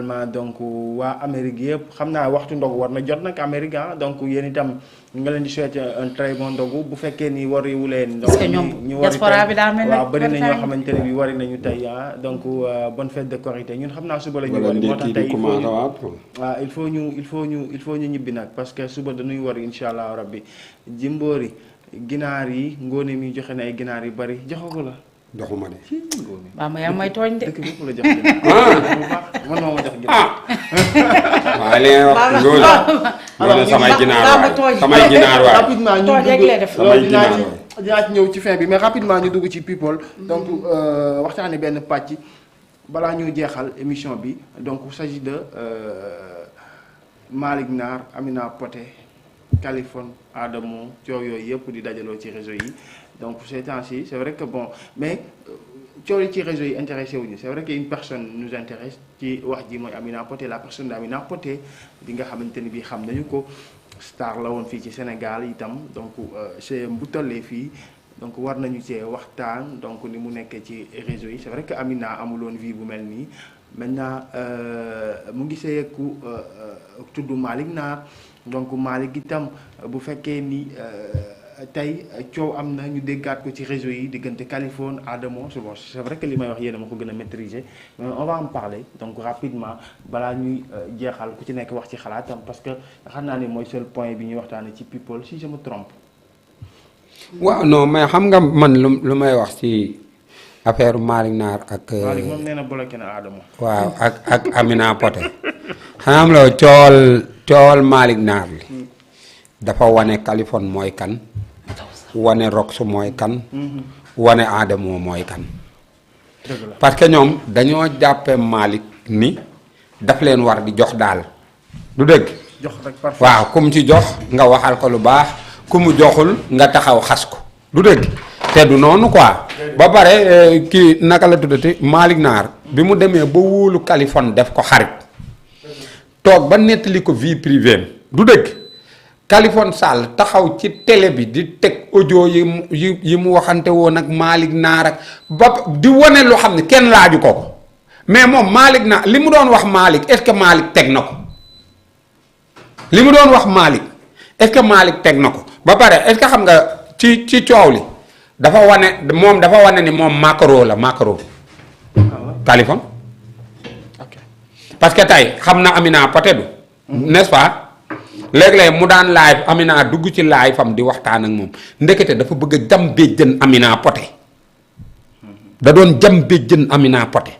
donc waa Amérique yëpp xam naa waxtu ndogu war na jot nag Amérique donc yéen itam nga leen di souhaiter un très bon ndogu bu fekkee ni wariwu leen. parce que ñoom diaspora bi daa mel ne waaw bëri na ñoo xamante ne bi wari nañu tey donc bonne fête de Korité ñun xam naa suba la ñu wari moo tax tey il faut ñu ñibbi nag parce que suba dañuy wari incha allah rabbi Jimbori ginaar yi ngoone mi joxe na ay ginaar yu bari joxagu la. joxuma de. waaw ma yaa may tooñ de. dëkk bépp la jox ginaar man moo ma jox ginaar. waaw li nga wax loolu samay ginaar waay samay ginaar waay rapidement ñu dugg loolu dinaa ci ñëw ci fin bi mais rapidement ñu dugg ci people donc waxtaane benn pàcc balaa ñu jeexal émission bi donc il s'agit de Malick Nar Amina Poté Kaliphone Adamo coow yooyu yëpp di dajaloo ci réseau yi donc ces temps-ci c'est vrai que bon mais coow yi ci réseau yi intéressé wuñu c'est vrai que une personne nous intéresse ci wax ji mooy Amina Poté la personne d'Amina Poté bi nga xamante ni bii xam nañu ko star la woon fii ci Sénégal itam donc c'est bu tollee fii donc war nañu cee waxtaan donc ni mu nekkee ci réseau yi c'est vrai que Amina amuloon vie bu mel nii maintenant mu ngi seyeeku tudd Malick Nar donc Malick itam bu fekkee ni tey coow am na ñu déggaat ko ci réseau yi diggante Kaliphone Adamo c'est vrai que li may wax yéen a ma ko gën a maîtriser mais on va en parler donc rapidement balaa ñuy jeexal ku ci nekk wax ci xalaatam parce que xam naa ne mooy seul point bi ñuy waxtaanee ci people si je me trompe. waaw non mais xam nga man lu may wax ci affaire Malick Nar ak. Malick moom nee na bloqué na Adamo. waaw ak Amina Poté xanaa am la coowal Malick Nar li dafa wane Kaliphone mooy kan. wane Rox mooy kan. wane Adamo mooy kan. parce que ñoom dañoo jàppee Malick ni daf leen war di jox daal du dëgg. jox rek parfois waaw ku mu ci jox nga waxal ko lu baax ku mu joxul nga taxaw xas ko du dëgg te du noonu quoi. ba pare kii naka la tuddati Malick Nar bi mu demee ba wóolu Kaliphone def ko xarit toog ba nettali ko vie privée du dëgg. Kaliphone Sall taxaw ci télé bi di teg audio yi mu waxante woon ak Malick Nar ak ba di wane loo xam ne kenn laaju ko mais moom Malick Nar li mu doon wax Malick est-ce que Malick teg na ko li mu doon wax Malick est-ce que Malick teg na ko ba pare est-ce que xam nga ci coow li dafa wane ni moom macro la macro Kaliphone parce que tey xam na Amina Poté du n'est-ce pas léeg-léeg mu daan live Amina dugg ci live fam di waxtaan ak moom ndekete dafa bëgg a jam béjjën Amina Poté da doon jam béjjën Amina Poté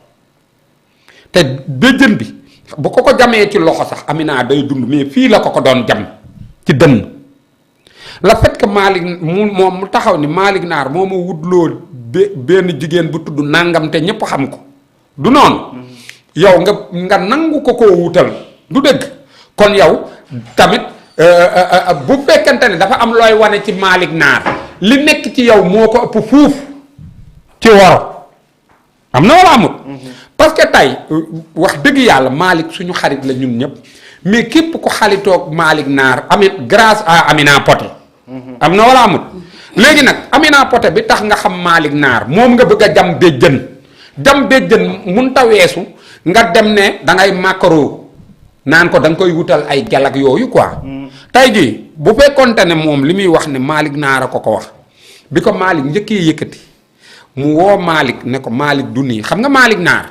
te béjjën bi bu ko jamee ci loxo sax Amina day dund mais fii la ko doon jam ci dënn le fait que Malick moom mu taxaw ni Malick Nar moo ma wutloo benn jigéen bu tudd nangam te ñépp xam ko du noonu yow nga nangu ko koo wutal du dëgg kon yow tamit bu fekkente ne dafa am looy wane ci Malick Nar li nekk ci yow moo ko ëpp fuuf ci woro am na wala amut parce que tey wax dëgg yàlla Malick suñu xarit la ñun ñëpp mais képp ko xalitoog Malick Nar amit grâce à Amina Poté am na wala amut léegi nag Amina Poté bi tax nga xam Malick Nar moom nga bëgg a jam béjjën mun ta weesu nga dem ne da ngay macro naan ko da nga koy wutal ay galak yooyu quoi. tey jii bu fekkonte ne moom li muy wax ne Malick Nar a ko wax bi ko Malick njëkkee yëkkati mu woo Malick ne ko Malick du nii xam nga Malick Nar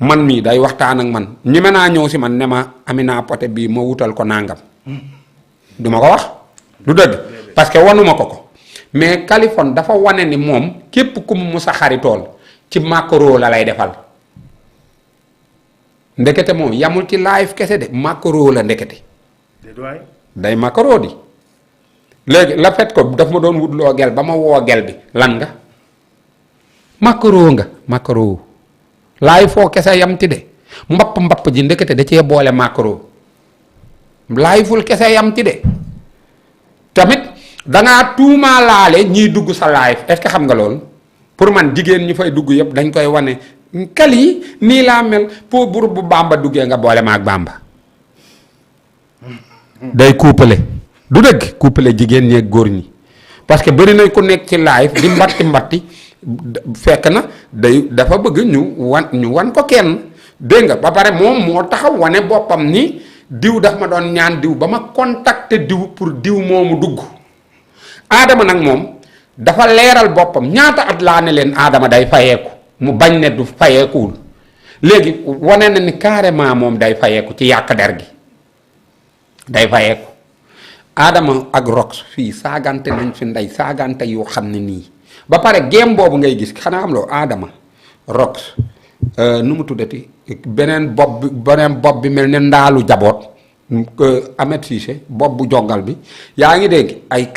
man mii day waxtaan ak man ñeme naa ñëw si man ne ma Amina Poté bii ma wutal ko nangam. du ma ko wax du dëgg parce que wanuma ko mais Kaliphone dafa wane ni moom képp ku mu musa xaritool ci macro la lay defal. ndekete moom yamul ci live kese de macro la ndekete day macro di léegi la fait ko daf ma doon wutloo gel ba ma woo gel bi lan nga macro live foo kese yam ci de mbapp ji ndekete da cee boole macro live ful kese yam ci de tamit dangaa tuumaa laale ñiy dugg sa live est-ce que xam nga loolu pour man jigéen ñi fay dugg yëpp dañ koy wane kal yi nii laa mel pour bu Bamba duggee nga boole ma ak Bamba day couplé du dëgg couplé jigéen ñi ak góor ñi parce que bëri nañ ku nekk ci live di mbatti fekk na dafa bëgg ñu wan ko kenn dégg nga ba pare moom moo taxaw wane boppam ni diw daf ma doon ñaan diw ba ma contacter diw pour diw moomu dugg Adama nag moom dafa leeral boppam ñaata at laa ne leen Adama day fayeeku mu bañ ne du fayeekuwul léegi wane na ni carrément moom day fayeeku ci yàq der gi day fayeeku Adama ak Rox fii saagante nañ fi ndey saagante yoo xam ne nii ba pare game boobu ngay gis xanaa am loo Adama Rox nu mu tuddati beneen bopp bi mel ne ndaalu jaboot Ahmed Cissé bopp bu jongal bi yaa ngi dégg ay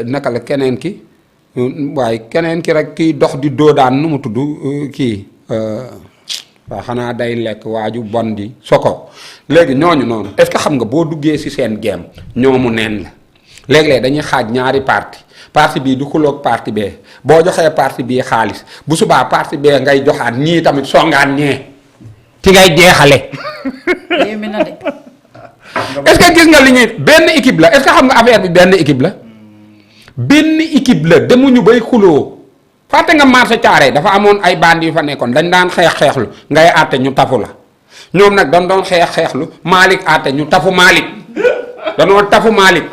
naka la keneen ki waaye keneen ki rek kiy dox di doo daan nu mu tudd kii waaw xanaa day lekk waaju bon di soko léegi ñooñu noonu est-ce que xam nga boo duggee ci seen game ñoomu neen la léeg-léeg dañuy xaaj ñaari parti bii du xuloog parti bee boo joxee parti bii xaalis bu subaa parti bee ngay joxaat ñii tamit songaat ñee ci ngay jeexale yéeme na de. est-ce que gis nga li ñuy benn équipe la est-ce que xam nga affaire bi benn équipe la benn équipe la demuñu bay xuloo fàtte nga marché Thiaroye dafa amoon ay bandi yu fa nekkoon dañ daan xeexlu ngay àtte ñu tafu la ñoom nag dañ doon xeexlu Malick àtte ñu tafu Malick danoo tafu Malick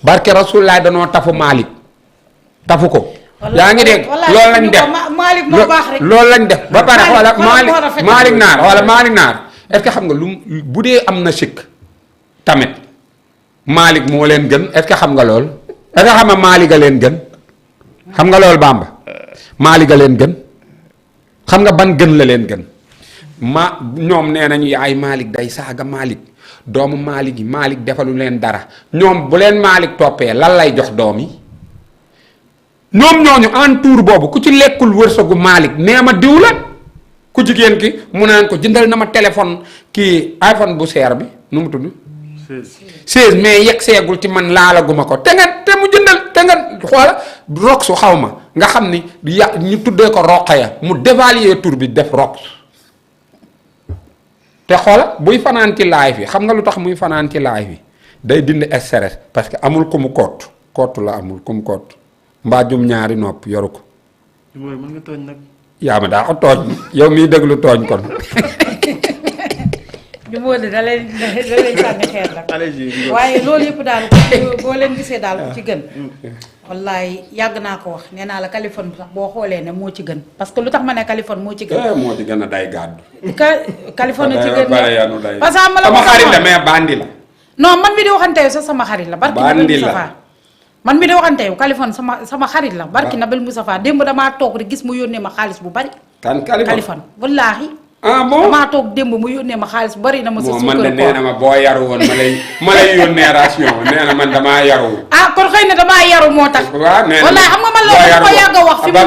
barke Rasulullah danoo tafu Malick tafu ko. yaa ngi dégg loolu lañ def loolu lañ def ba pare xoola Malick Naar wala Malick Naar est-ce que xam nga lu bu dee am na sikk tamit Malick moo leen gën est-ce que xam nga lool est-ce que xam nga Malick a leen gën xam nga loolu Bamba Malick a leen gën xam nga ban gën la leen gën ñoom nee nañu yaay Malick day saaga Malick doomu Malick yi Malick defalu leen dara ñoom bu leen Malick toppee lan lay jox doom yi ñoom ñooñu entour boobu ku ci lekkul wërsëgu Malick nee ma diw la ku jigéen ki mu naan ko jëndal na ma téléphone kii iPhone bu seer bi nu mu tudd 16 mais yegg seegul ci man laalaguma ko te mu jëndal te nga xoola Rox su xaw ma nga xam ni ñu tuddee ko Roqaya mu dévaluer tur bi def Rox te xoola buy fanaan ci live yi xam nga lu tax muy fanaan ci live yi day dindi stress parce que amul ku mu kott la amul ku mu kott mbaa jum ñaari nopp yoru ko. mooy mën nga tooñ nag. yaa ma daa ko tooñ yow miy déglu tooñ kon. Jumóode da lay sànni xeer la. waaye loolu yëpp daal boo leen gisee daal ku ci gën. wallaay yàgg naa ko wax nee naa la Kaliphone sax boo xoolee ne moo ci gën parce que lu tax ma ne Kaliphone moo ci gën. moo ci gën a day gàddu. Kaliphone ci gën parce que sama xarit la mais bandi la. non man mi di waxante yow sax sama xarit la. bandi la man mi di waxante yow Kaliphone sama xarit la barki Nabil Moustapha démb damaa toog rek gis mu yónnee ma xaalis bu bari. kan Kaliphone wallaahi. ah bon damaa toog démb mu yónnee ma xaalis bari na ma. sa suukar man de nee na ma boo yaru woon ma lay yónnee ration nee na man damaa yaru. ah kon xëy na damaa yaru moo tax. waaw nee na wallaahi xam nga man loolu ko yàgg a wax fi mu